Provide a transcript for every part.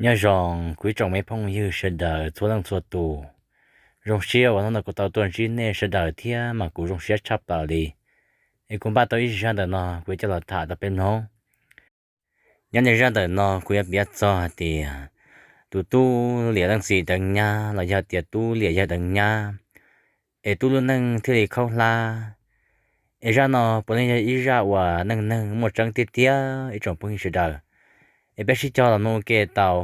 Nyob zoo kuv ib tsoom me phooj ywg sawv daws txhua leej txhua tus. Zoo siab uas hnub no kuv tau tuaj ntsib nej sawv daws thiab mas kuv zoo siab tshaj plaws li. Es kuv npaj tau ib zaj ntawm no kuv yuav coj los tham rau peb mloog. Nyob li zaj ntawm no kuv yuav piav txog hais tias tus tub liam leej txiv deev nyab los yog tias tub liam yawg deev nyab, es tub lub neej thiaj li khaub hlab. Es zaj no puav leej yog ib zaj uas neej neeg muaj tseeb tiag tiag ib tsoom phooj ywg sawv daws. Es peb sib cog los mloog ua ke tau.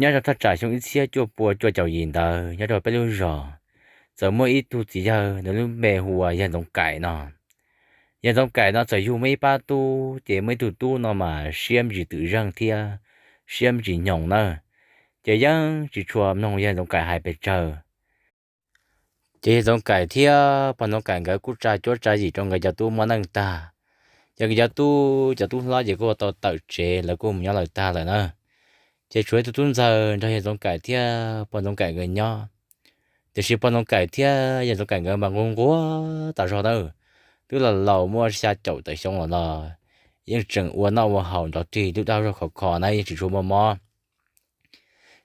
Nyob rau thaj tsam xyoo ib txhiab cuaj pua cuaj caum yim ntawd nyob rau peb lub zos, txawm muaj ib tug txiv yawg nws lub npe hu ua yawg Ntxoov Kaim no. Yawg Ntxoov Kaim no txawm yug muaj ib pab tub, ces muaj ib tug tub no mas siab me ntsis twm zeeg thiab siab me ntsis nyoos na, ces yeej tsis tshua mloog yawg Ntxoov Kaim hais pes tsawg. Ces yawg Ntxoov Kaim thiab pog Ntxoov Kaim nkawd kuj tsa cuab tsa yim rau nkawd cov tub muaj neej tag. Ces nkawd cov tub, cov tub hlob ces kuj tau tawm tsev, lawv kuj mus nyob lawm tag lawm na. Ces tshuav ib tug tub ntxawg nrog yawg Ntxoov Kaim thiab pog Ntxoov Kaim nkawd nyob. Tiam sis pog Ntxoov Kaim thiab yawg Ntxoov Kaim nkawd mas nquag nquag tas zog na, twb los laus muaj xya caum tawm xyoo lawm los yeej tseem ua noj ua haus nrov rig lub dab zog khov kho na, yeej tsis tshua muaj mob.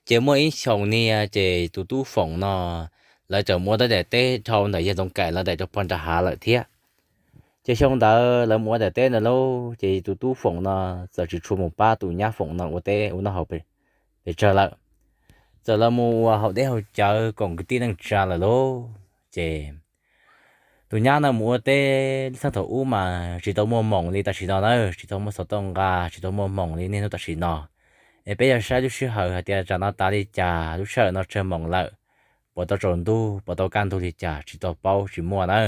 Ces muaj ib xyoos niag ces tus tub Foom no lawv txawm mus ua daim teb dhau ntawm yawg Ntxoov Kaim lawv daim rau pog nram hav lawm thiab. Ces xyoo ntawd lawv mus ua daim teb ntawd lauj, ces tus tub Foom no txawm tsis tshua mus pab tus nyab Foom no ua teb ua noj haus pes tsawg lawm. Txawm lawv mus ua haus deb haus cawv koom kwv tij neej tsa lawm lauj. Ces tus nyab no mus ua teb txheej thaum ub mas tsis tau muaj moos li tam sim no na, tsis tau muaj xov tooj nqa, tsis tau muaj moos li niaj hnub tam sim no. Es peb yog saib lub sij hawm hais tias tsam no tav li cas, lub sij hawm no tsawg moos lawm, puas tau tsaus ntuj, puas tau kaj ntug li cas tsis tau paub, tsis muaj na.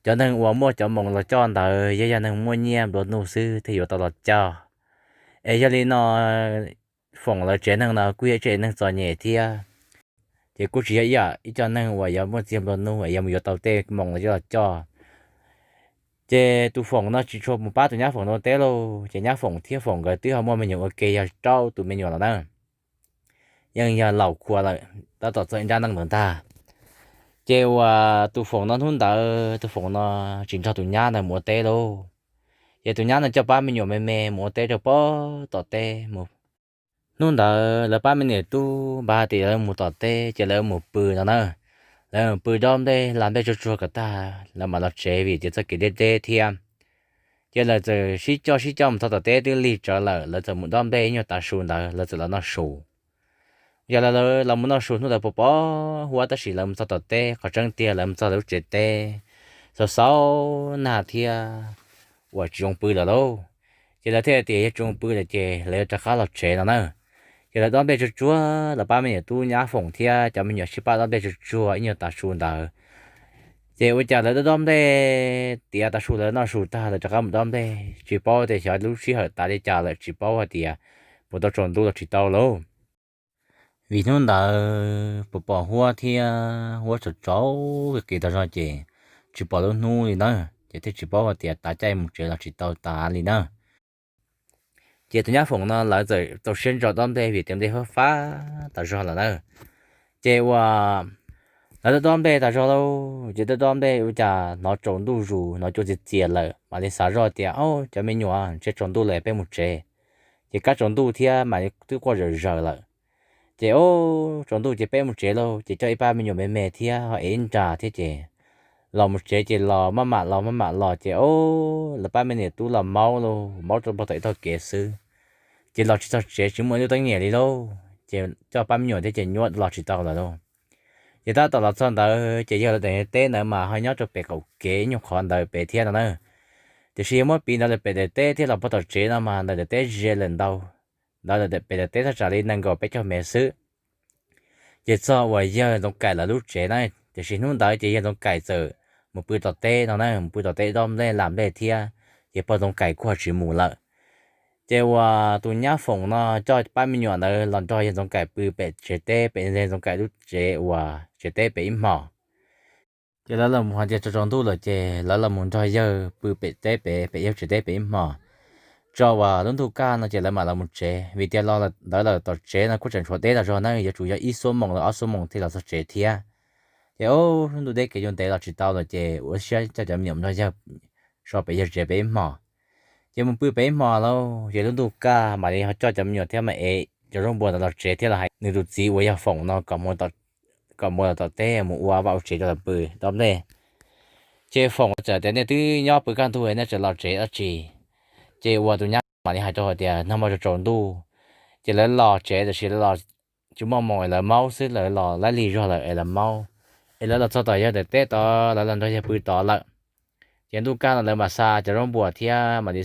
Cov neeg uas muaj cov moos los coj ntawd yog, yog neeg muaj nyiaj nplua nuj xwb thiaj yuav tau los coj. Es yog li no Foom lawv tsev neeg no kuj yog ib tsev neeg txom nyem thiab, ces kuj tsis yog ib yam ib co neeg uas yuav muaj txiag nplua nuj es yuav mus yuav tau tej moos los coj los coj. Ces tus Foom no tsis tshua mus pab tus nyab Foom no teb lauj, ces nyab Foom thiab Foom nkawd twb ho muaj me nyuam ua ke yog rau tus me nyuam lawm na, yeej yog laus khua lawm, tab tom txog ib nrab neej ntawd ntag. Ces uas tus Foom no hnub ntawd tus Foom no tsis nrog tus nyab ntawd mus ua teb lauj, ces tus nyab no coj pab me nyuam me me mus ua teb rau pem tom teb. Hnub ntawd lawv pab me niam tub npaj hais tias lawv mus tom teb ces lawv mus pw no na. Lawv mus pw dob nplej hla nplej tsuag tsuag kom tag lawv mam los tsev vim tias txoj kev deb deb thiab. Ces lawv txawm sib coj sib coj mus txog tom teb twb lig tsawv lawm, lawv txawm mus dob nplej ib nyuag tav su ntawd lawv txawm los noj su. Yog lawv los mus noj su hnub ntawd pom pom huab tab sis lawv mus txog tom teb, qhov tseeb tiag lawv mus txog lawv lub tsev teb xauv xauv nag thiab uas tsis zoo pw lawm lauj. Ces lawv thiaj tias yog tsis zoo pw lawm ces lawv yuav rov qab los tsev no na. Ces lawv dob nplej tsuag tsuag, lawv pab me nyuam tub nyab Foom thiab cov me nyuam sib pab dob nplej tsuag tsuag ib nyuag tav su ntawd. Ces ua cas lawv dob dob nplej tiav tav su, lawv noj su tag lawv rov qab mus dob nplej, tsis paub tias xyov lub sij hawm tas li cas lawm, tsis paub hais tias puas tau tsaus ntuj los tsis tau lauj. Vim hnub ntawd pom pom huab thiab huab tsaus tsaus qis tas zog ces tsis pom lub hnub li na, ces thiaj tsis paub hais tias tav caij mus tsev los tsis tau tav li na. Ces tus nyab Foom no lawv txawm txaus siab ntso dob nplej vim tias nplej fab fab tas zog lawm na. Ces uas lawv dob dob nplej tas zog lauj, ces dob dob nplej ua cas hnov tsaus ntuj zus, hnov cua txias txias lawm mam li xav zoj tias, Au, cov me nyuam, ntshe tsaus ntuj lawm peb mus tsev. Ces kab tsaus ntuj thiab mas twb quaj zawm zaws lawm. Ces, Au, tsaus ntuj ces peb mus tsev lauj. Ces coj ib pab me nyuam me me thiab ho ev ib nra thiab ces los mus tsev ces los maj mam los maj mam los ces, Au, lawv pab me niam tub los maub lauj, maub rau puag tom ib tog kev xwb. Ces los tsis txog tsev, tsis muaj ib lub teeb nyem li lauj. Ces coj pab me nyuam thiab ces nyuaj los tsis tau lawm lauj. Ces tab tom los txog ntawd ces yawg lawv daim teb ntawd mas ho nyob rau pem qaum kev ib nyuag qhov ntawd pem thiab no na. Tiam sis yog muab piv ntawd lawm pem daim teb thiab los puag tom tsev no mas ntawm daim teb ze lawm ntau, ntawd lawm pem daim teb thaj tsam li nees nkaum peb caug mev xwb. Ces txog uas yawg Ntxoov Kaim lawv lub tsev na, tiam sis hnub ntawd ces yawg Ntxoov Kaim txawm mus pw tom teb no na, mus pw tom teb dob nplej lam nplej thiab, ces pog Ntxoov Kaim kuj ho tsis mus lawm. Ces uas tus nyab Foom no coj pab me nyuam ntawd los nrog yawg Ntxoov Kaim pw pem tsev teb, pem yawg Ntxoov Kaim lub tsev uas tsev teb pem ib hmos. Ces lawv los mus hais tias tsaus tsaus ntuj lawm ces lawv los mus nrog yawg pw pem teb pem, pem yawg tsev teb pem ib hmos, tso uas lub ntuj kaj no ces lawv mam los mus tsev, vim tias los ntawd lawm tom tsev no kuj tseem tshuav deb tas zog na, yuav tsum yog ib xuab moos los ob xuab moos thiaj los txog tsev thiab. Ces, Au, lub ntuj deb kev yuav ntev los tsis tau lawm ces ua siab coj cov me nyuam nrog yawg so pem yawg tsev pem ib hmos. Ces mus pw pem ib hmo lauj, ces lub ntuj kaj mam li ho coj cov me nyuam thiab mas ev cov zaub npua ntawd los tsev thiab los hais nws tus txiv uas yog Foom no kom mus, kom mus tom teb mus ua vaj ua tsev rau lawv pw dob nplej. Ces Foom txawm tias nej twb nyob pw kaj ntug nej tseem los tsev dab tsi? Ces uas tus nyab mam li hais rau hais tias nag hmo tsaus tsaus ntuj ces lawv los tsev tab sis lawv los tsis muaj moos es lawv maub xwb, lawv los laib lig zog lawm es lawv maub, es lawv los txog tom yawg ntawm teb tod lawv los nrog yawg pw tod lawm. Ces ntuj kaj no lawv mam xa cov zaub npua thiab mam li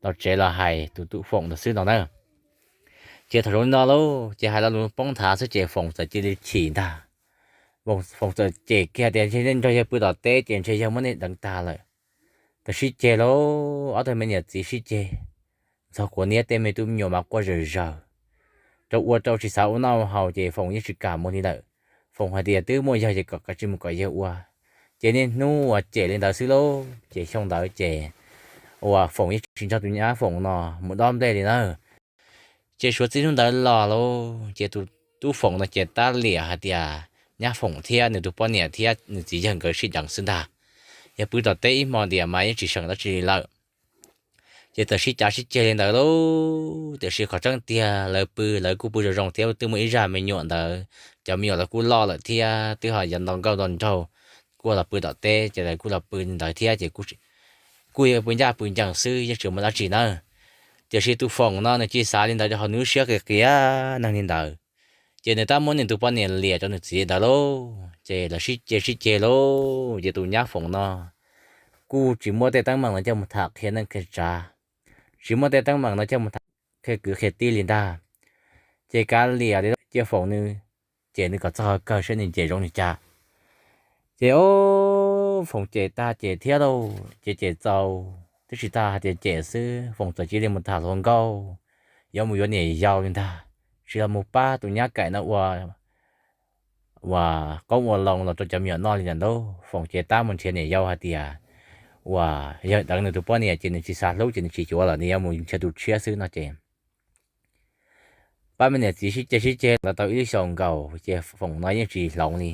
los tsev los hais tus tub Foom ntawd xwb no na. Ces thaum zoo li no lauj, ces hais lo lus poob nthav xwb ces Foom txawm cia li chim ntag. Foom txawm cem kiag tias ntshe nej nrog yawg pw tom teb ces ntshe yawg muab nej deev tag lawm. Txawm sib ceg lauj, ob tug me niam txiv sib ceg, ntxhov quav niab tej me tub me nyuam mas quaj zawm zaws, rau ua rau tsis xav ua noj ua haus ces Foom yeej tsis kam mus li lawm. Foom hais tias twb muaj yawg ces kom kav tsij mus kom yawg ua. Ces niaj hnub uas cem li ntawd xwb lauj, ces xyoo ntawd ces uas Foom yeej tsis nrog tus nyab Foom no mus dob nplej li na. Ces suav txij hnub ntawd los lauj, ces tus tub Foom no ces tab liam hais tias nyab Foom thiab nws tus poj niam thiab nws txiv yawg nkawd sib deev xwb ntag. Yog pw tom teb ib hmo tiam mas yeej tsis seem dab tsi li lawm. Ces txawm sib cav sib ceg li ntawd lauj, tiam sis qhov tseeb tiag lawv pw lawv kuj pw zoo zoo thiab twb muaj ib zaj me nyuam ntawd, cov me nyuam lawv kuj loj lawm thiab twb ho yuav nto nkauj nto nraug, kuj los pw tom teb ces lawv kuj los pw ntawd thiab ces kuj yog pw ncaj pw ncees xwb yeej tsis muaj dab tsi nawb. Tiam sis tus Foom no nws cia li xav li ntawd rau hauv nws lub siab qias qias neeg li ntawd. Ces nws tab muab nws tus poj niam liam rau nws txiv ntawd lauj, ces lawv sib ceg sib ceg lauj, ces tus nyab Foom no kuj tsis muaj tej teeb meem no coj mus tham qhia neej qhia tsav, tsis muaj tej teeb meem no coj mus tham qhia kwv qhia tij li ntag. Ces kav liam li cia Foom nws cem nws kom txog kawg saib nws cem zoo li cas. Ces o, Foom cem tag cem thiab lauj, ces cem txaus twb tsis tas hais tias cem xwb, Foom txawm cia li mus tham hluas nkauj, yuav mus yuav niam yau li ntag, tsis los mus pab tus nyab Kaim no ua, ua qoob ua loo los rau cov me nyuam noj li ntawd lauj. Foom ces tab mus nrhiav niam yau hais tias uas yawg deev nws tus poj niam ces nws tsis xav hlub ces nws tsis yuav lawm, nws yuav mus nrhiav tus tshiab xwb no ces pab me niam txiv sib ceg sib ceg lawv tau ib lub xyoos nkaus ces Foom no yeej tsis hloov li.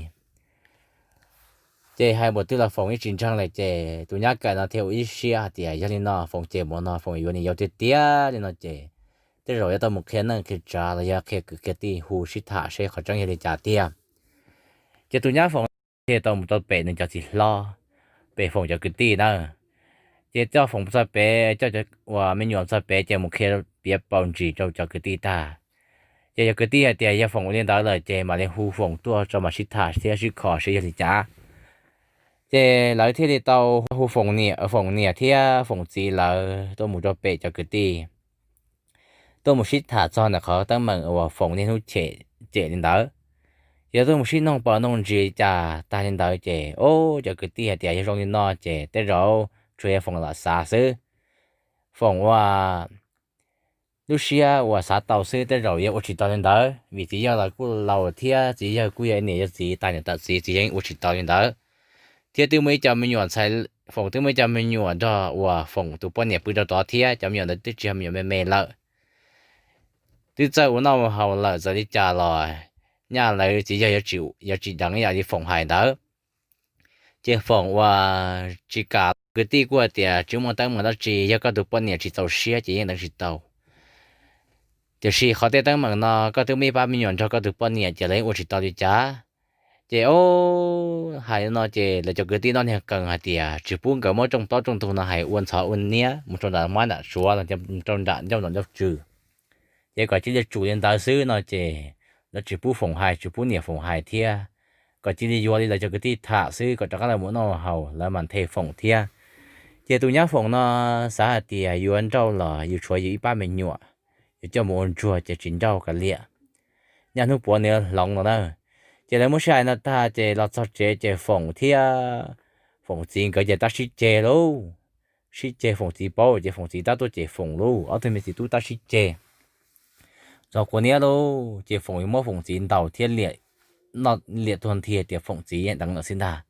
Ces hais npaum twg los Foom yeej tsis ntseeg lawm ces tus nyab Kaim no thiaj ua ib siab hais tias yog li no Foom cem mus no Foom yuav niam yau tiag tiag li no ces tej zaum yuav tau mus qhia neej qhia tsav los yog qhia kwv qhia tij hu sib tham seb qhov tseeb yog li cas tiag. Ces tus nyab Foom thiaj tau mus rau pem nws cov txiv hlob, pem Foom cov kwv tij na. Ces coj Foom txog pem, coj cov uas me nyuam txog pem ces mus qhia piav paus ntsis rau cov kwv tij tag. Ces cov kwv tij hais tias yog Foom ua li ntawd lawm ces mam li hu Foom tuaj tso mam sib tham thiab sib kho seb yog li cas. Ces lawv thiaj li tau hu Foom niam, Foom niam thiab Foom txiv lawv tuaj mus rau pem cov kwv tij, tuaj mus sib tham txog ntawm qhov teeb meem uas Foom niaj hnub chem cem li ntawd. Ces tuaj mus sib noog paus noog ntsis cas tag li ntawd ces o, cov kwv tij hais tias yog zoo li no ces tej zaum tsuas yog Foom lam xav xwb. Foom ua lub siab uas xav tau xwb tej zaum yog ua tsis tau li ntawd vim txiv yawg los kuj laus thiab txiv yawg kuj yog niam yog txiv tais niam tais txiv, txiv yawg ua tsis tau li ntawd. Thiab twb muaj ib co me nyuam ntxhais, Foom twb muaj ib co me nyuam nrog uas Foom tus poj niam pw rau tod thiab cov me nyuam ntawd twb tsis yog me nyuam me me lawm, twb txawj ua noj ua haus lawm txawm li cas los nyaj lawv txiv yawg yuav tsis deev ib yam li Foom hais ntawd. Ces Foom uas tsis kam, kwv tij kuj hais tias tsis muaj teeb meem dab tsi, yog koj tus poj niam tsis txaus siab ces yeej deev tsis tau. Tiam sis qhov tej teeb meem no koj twb muaj ib pab me nyuam nrog koj tus poj niam ces lawv yeej ua tsis tau li cas. Ces o, hais no ces lawv cov kwv tij noj niag qees hais tias tsis pub nkawd muab rooj plaub rooj ntug no hais ua ntxhov ua niab mus rau nram mab nram suav los rau nram ncauj nom ncauj tswv. Ces kom cia li tsum li ntawd xwb no ces lawv tsis pub Foom hais tsis pub niam Foom hais thiab, kom cia li yuav li lawv cov kwv tij tham xwb kom rov qab los mus noj haus lawv mam nthe Foom thiab. Ces tus nyab Foom no xav hais tias yuav nrauj los yus tshuav yus ib pab me nyuam, yuav coj mus ua ntsuag ces tsis nrauj kav liam, niaj hnub puav nws hloov no na. Ces lawv muab sib hais no tag ces los txog tsev ces Foom thiab Foom txiv nkawd ces tab sib ceg lauj. Sib ceg Foom txiv paub ces Foom txiv tab tuaj cem Foom lauj, ob tug me txiv tub tab sib ceg. Zov quav niab lauj, ces Foom yuav muab Foom txiv ntaus thiab liam, noj liam tuag nthi tias Foom txiv yeej deev lawm xwb ntag.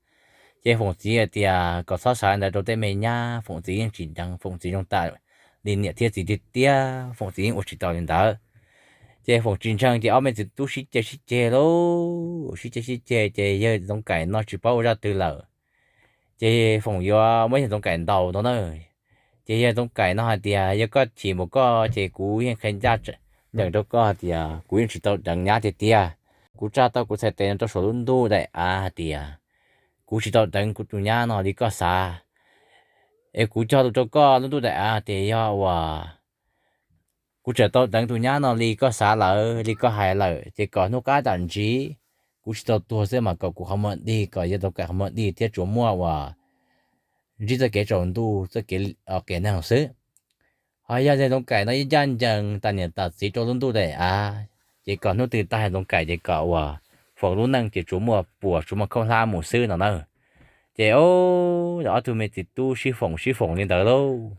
Ces Foom txiv hais tias kom txhob xav li ntawd rau tej me nyab, Foom txiv yeej tsis deev, Foom txiv zoo tam li niam thiab txiv tiag tiag, Foom txiv yeej ua tsis tau li ntawd. Ces Foom tsis ntseeg ces ob me txiv tub sib ceg sib ceg lauj, sib ceg sib ceg ces yawg Ntxoov Kaim no tsis paub ua zaj twg lawm. Ces Foom yuav muab yawg Ntxoov Kaim ntaus no na. Ces yawg Ntxoov Kaim no hais tias yog koj chim mus koj ces kuv yeej qhia ncaj ncees rau koj hais tias kuv yeej tsis tau deev nyab tiag tiag. Kuv tsa tau kuv txhais tes no rau saum lub ntuj daim av hais tias kuv tsis tau deev kuv tus nyab no li koj xav. Es kuv cog lus rau koj lub ntuj daim av tias yog uas kuv tseem tau deev tus nyab no li koj xav lawm li koj hais lawm ces kom hnub qab tam ntsib kuv tsis tau tuag xwb mas kom kuv qhov muag dig, kom yawg Ntxoov Kaim qhov muag dig thiab tsuas muaj uas ntsib txoj kev tsaus ntuj txoj kev qias neeg xwb. Ho yog yawg Ntxoov Kaim no yeej ncaj ncees tas niam tas txiv rau lub ntuj daim av, ces kom hnub twg tag yawg Ntxoov Kaim ces kom uas Foom lub neej ces tsuas muaj puas tsuas muaj khaub hlab mus xwb no na. Ces ob tug me txiv tub sib foom sib foom li ntawd lauj.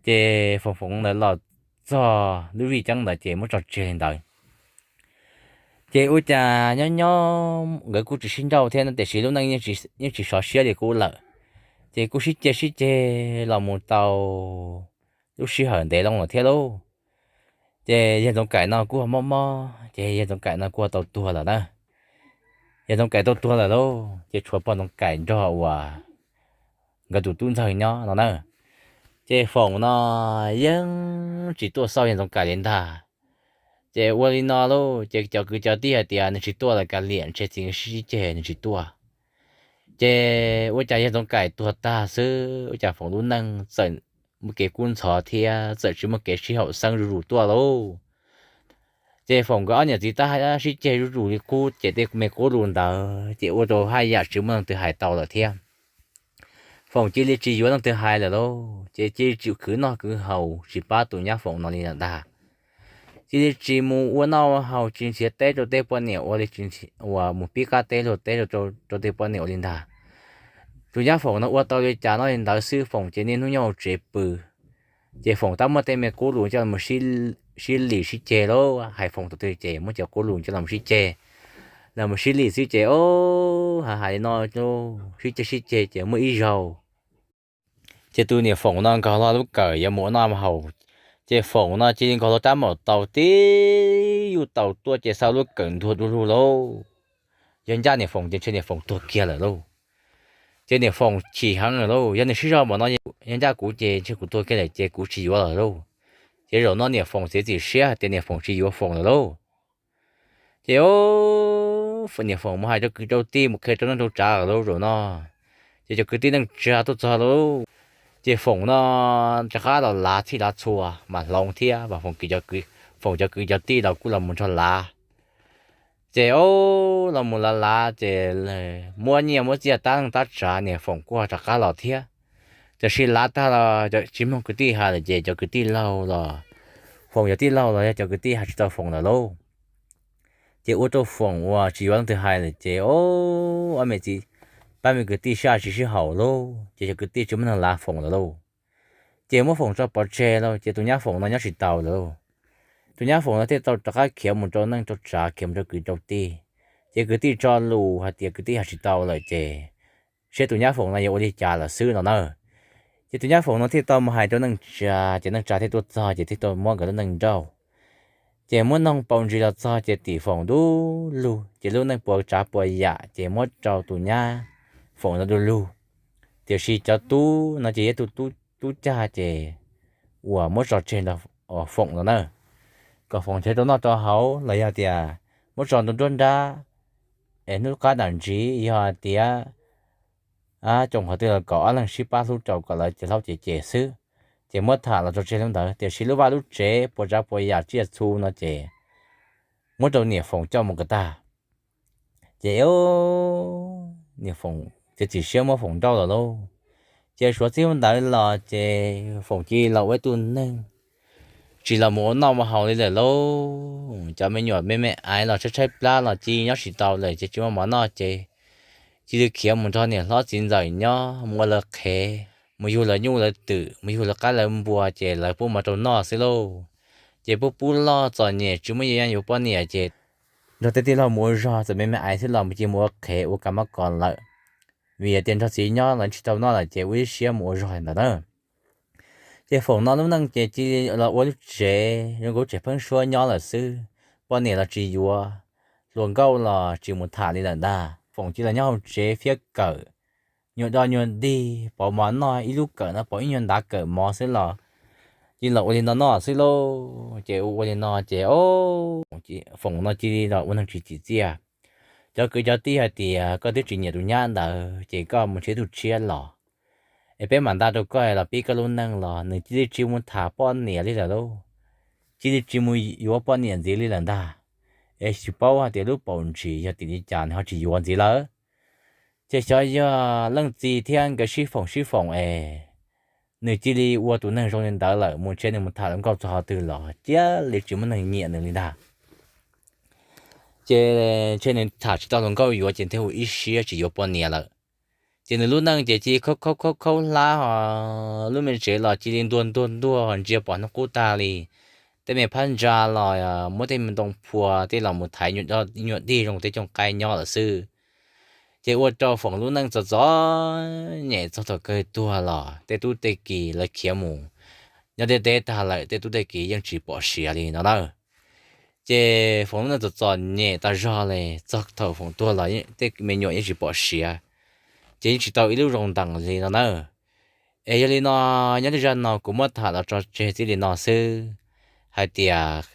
Ces foom foom ntawd los txog lub vij ceeb ntawd ces muab tso tseg li ntawd. Ces ua cas nyob nyob nkawd kuj tsis sib nrauj thiab no tiam sis lub neej yeej tsis sov siab li qub lawm. Ces kuj sib ceg sib ceg los mus tau lub sij hawm ntev loo lawm thiab lauj. Ces yawg Ntxoov Kaim no kuj mob mob ces yawg Ntxoov Kaim no kuj tau tuag lawm na. Yawg Ntxoov Kaim tau tuag lawm lauj, ces tshuav pog Ntxoov Kaim nrog uas nkawd tus tub ntxawg nyob no na. Ces Foom no yeej tsis tuaj xauj yawg Ntxoov Kaim li ntag. Ces ua li no lauj, ces cov kwv cov tij hais tias nws tsis tuaj lawm kav liam ntshe txiv sib ceg nws tsis tuaj. Ces ua cas yawg Ntxoov Kaim tuag tag xwb ua cas Foom lub neej txawm muaj kev kub ntxhov thiab txawm tsis muaj kev sib haum xeeb zuj zus tuaj lauj. Ces Foom nkawd ob niam txiv tab sib ceg zuj zus li qub ces tej me qub lus ntawd ces ua rau haj yam tsis muaj leej twg hais tau lawm thiab. Foom cia li tsis yuav leej twg hais lawm lauj, ces cia li tsis khwv noj khwv haus tsis pab tus nyab Foom no li lawm ntag. Cia li tsis mus ua noj ua haus tsis nrhiav teb rau tej poj niam ua li, uas mus pib qab teb luag teb rau tej poj niam ua li ntag. Tus nyab Foom no ua tau li cas noj li ntawd xwb, Foom ces niaj hnub nyob hauv tsev pw. Ces Foom tab muab tej me qub lus coj los sib lim sib ceg lauj, hais Foom thaum twg ces muab cov qub lus coj los sib ceg, los sib lim xwb ces o, hais hais li no, sib ceg sib ceg ces muaj ib zaug ces tus niam Foom no nkaug hlo lub kawm yuav mus ua noj haus, ces Foom no cia li nkaug hlo rab maum taus tib yuj taus tuaj ces xa lub kawm ntuag du lug lauj. Yog ncaj niam Foom ces ntshe niam Foom tuag kiag lawm lauj. Ces niam Foom chim heev lawm lauj, yog nws sib zog npaum no yog ncaj kuv ces ntshe kuv tuag kiag lawm ces kuv tsis yuav lawm lauj. Ces zaum no niam Foom txiav txim siab hais tias niam Foom tsis yuav Foom lawm lauj. Ces niam Foom mus hais rau kwv rau tij mus qhia rau neej rau tsav lawm lauj zaum no. Ces cov kwv tij neej tsa tuaj txog lauj, ces Foom no rov qab los lav txhij lav txhua mas hloov thiab, Foom cov kwv cov tij los kuj los mus nrog lav. Ces o, los mus lav lav ces muab nyiaj muab txiaj tab neej tab tsav niam Foom kuj rov qab los thiab. Tiam sis lav tag los tsis mloog kwv tij hais lawm ces cov kwv tij laug los, Foom cov tij laug los yog cov kwv tij hais tsis tau Foom lawm lauj. Ces ua rau Foom uas tsis yuav leej twg hais lawm ces o, ob me txiv pab me kwv tij sib tsis sib haum lauj, ces cov kwv tij tsis muaj neeg lav Foom lawm lauj. Ces muab Foom tso pov tseg lauj, ces tus nyab Foom no nyob tsis tau lawm lauj. Tus nyab Foom no thiaj tau rov qab khiav mus rau neej rau tsav khiav mus rau kwv rau tij. Ces kwv tij tso lus hais tias kwv tij hais tsis tau lawm ces seb tus nyab Foom no yuav ua li cas lawm xwb no na. Ces tus nyab Foom no thiaj tau mus hais rau neej tsa, ces neej tsa thiaj tuaj txog ces thiaj tau muab nkawd lub neej nrauj. Ces muab noog paus ntsis los txog ces tim Foom du lug, ces lub neej puas tsav puas yam ces muab rau tus nyab Foom no du lug. Tiam sis cov tub no ces yog tus tub cag ces uas muab tso tseg nrog Foom no na, kom Foom nrhiav rau noj rau haus los yog tias muab tso nruab nrab, es hnub qab ntam ntsiv yog tias tsoom qhov twg los kom ob leeg sib pab hlub rau kom lawv ces hlaub ces cem xwb. Ces muab tham los tso tseg li ntawd, tiam sis lub vaj lub tsev puas tsav puas yam tsiaj txhu no ces muab rau niam Foom coj mus kom tag. Ces niam Foom txiav txim siab muab Foom nrauj lawm lauj. Ces suav txij hnub ntawd los ces Foom cia li los ua ib tug neeg tsis los mus ua noj ua haus li lawm lauj. Cov me nyuam me me aiv los tshaib tshaib plab los cia li nyob tsis tau lawm ces tsis muaj mov noj ces cia li khiav mus nrog niam hlob txiv ntxawm nyob, mus ua lawv qhev, mus yug lawv nyuj lawv twm, mus yug lawv qaib lawv npua ces lawv pub mov rau noj xwb lauj. Ces pub pub loj txom nyem tsis muaj yuav poj niam ces nrog tej tij laug mus ua zog, txawm me me aiv xwb los mus cia mus ua qhev ua kav mab kos lawm. Vim tias nrog txiv nyob los tsis tau noj lawm ces ua ib siab mus ua zog li ntawd na. Ces Foom no lub neej ces cia li los ua lub tsev zoo nkaus tsev pheeb suab nyob lawm xwb, poj niam los tsis yuav, hluas nkauj los tsis mus tham li lawm ntag. Foom cia li los nyob hauv tsev fiab kawm, nyuag do nyuag dig, pov mov noj ib lub kawm no pov ib nyuag ntav kawm mov xwb los cia li los ua li no noj xwb lauj. Ces ua ua li no ces o, Foom no cia li los ua neeg tsis tsim txiaj. Cov kwv cov tij hais tias koj twb tsis nyiam tus nyab ntawd ces koj mus nrhiav tus tshiab los, es peb mam nta rau koj los pib koj lub neej los. Nws cia li tsis mus tham poj niam li lawm lauj, cia li tsis mus yuav poj niam ntxiv li lawm ntag. Es tsis paub hais tias lub paum ntsis yog tim li cas nws ho tsis yuav ntxiv lawm. Ces xyov yog leej txiv thiab nkawd sib foom sib foom es nws cia li ua tus neeg zoo li ntawd lawm, mus ntshe nws mus tham hluas nkauj txog qhov twg los cia li tsis muaj neeg nyiam nws li ntag. Ces ntshe nws tham tsis tau hluas nkauj yuav ces thiaj hu ib siab tsis yuav poj niam lawm. Ces nws lub neej ces cia li khaub khaub khaub khaub hlab ho, lub me tsev los cia li ntuag ntuag ntuag ho ntsia pom hnub qub tag li. Tej me phab ntsa los muab tej me ntoo phua tej los mus thaiv nyuam dig zoo tej cooj qaib nyob lawm xwb. Ces ua rau Foom lub neej txom txom nyem txog thaum kawg tuag los tej tub tej ki lawv khiav mus nyob ntiaj teb tag lawm, tej tub tej ki yeej tsis pom siav li no na. Ces Foom lub neej txom txom nyem tas zog li, txog thaum Foom tuag los tej me nyuam yeej tsis pom siav, ces yeej tsis tau ib lub zoo ntees li no na. Es yog li no, nyob li zaj no kuv muab tham los tso tseg txij li no xwb, hais tias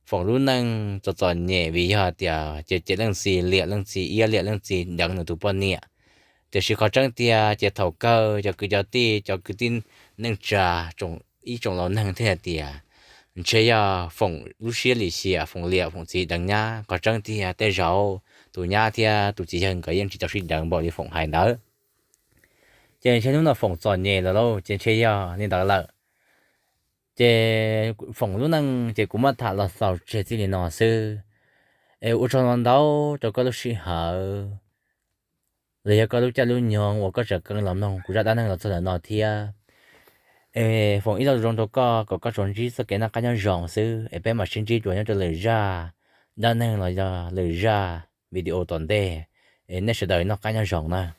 Foom lub neej txom txom nyem vim yog tias ces cem leej txiv, liam leej txiv iab, liam leej txiv deev nws tus poj niam. Tiam sis qhov tseeb tiag ces thaum kawg cov kwv cov tij, cov kwv tij neej tsa, ib tsoom laus neeg thiaj hais tias ntshe yog Foom lub siab lim hiam, Foom liam Foom txiv deev nyab. Qhov tseeb tiag tej zaum tus nyab thiab tus txiv yawg nkawd yeej tsis tau sib deev npaum li Foom hais ntawd. Ces ntshe hnub no Foom txom nyem lawm lauj, ces ntshe yog li ntawd lawm. Ces Foom lub neej ces kuv muab tham los xaus tseg txij li no xwb. Es ua tsaug ntau ntau rau koj lub sij hawm los yog koj lub caij lub nyoog uas koj tseem kheev los mloog kuv zaj dab neeg los txog ntawm no thiab. Es foom ib lo lus zoo rau koj kom koj tsuas ntsib txoj kev noj qab nyob zoo xwb, es peb mam sib ntsib dua nyob rau lwm zaj dab neeg los yog lwm zaj video tom ntej. Es nej sawv daws noj qab nyob zoo na.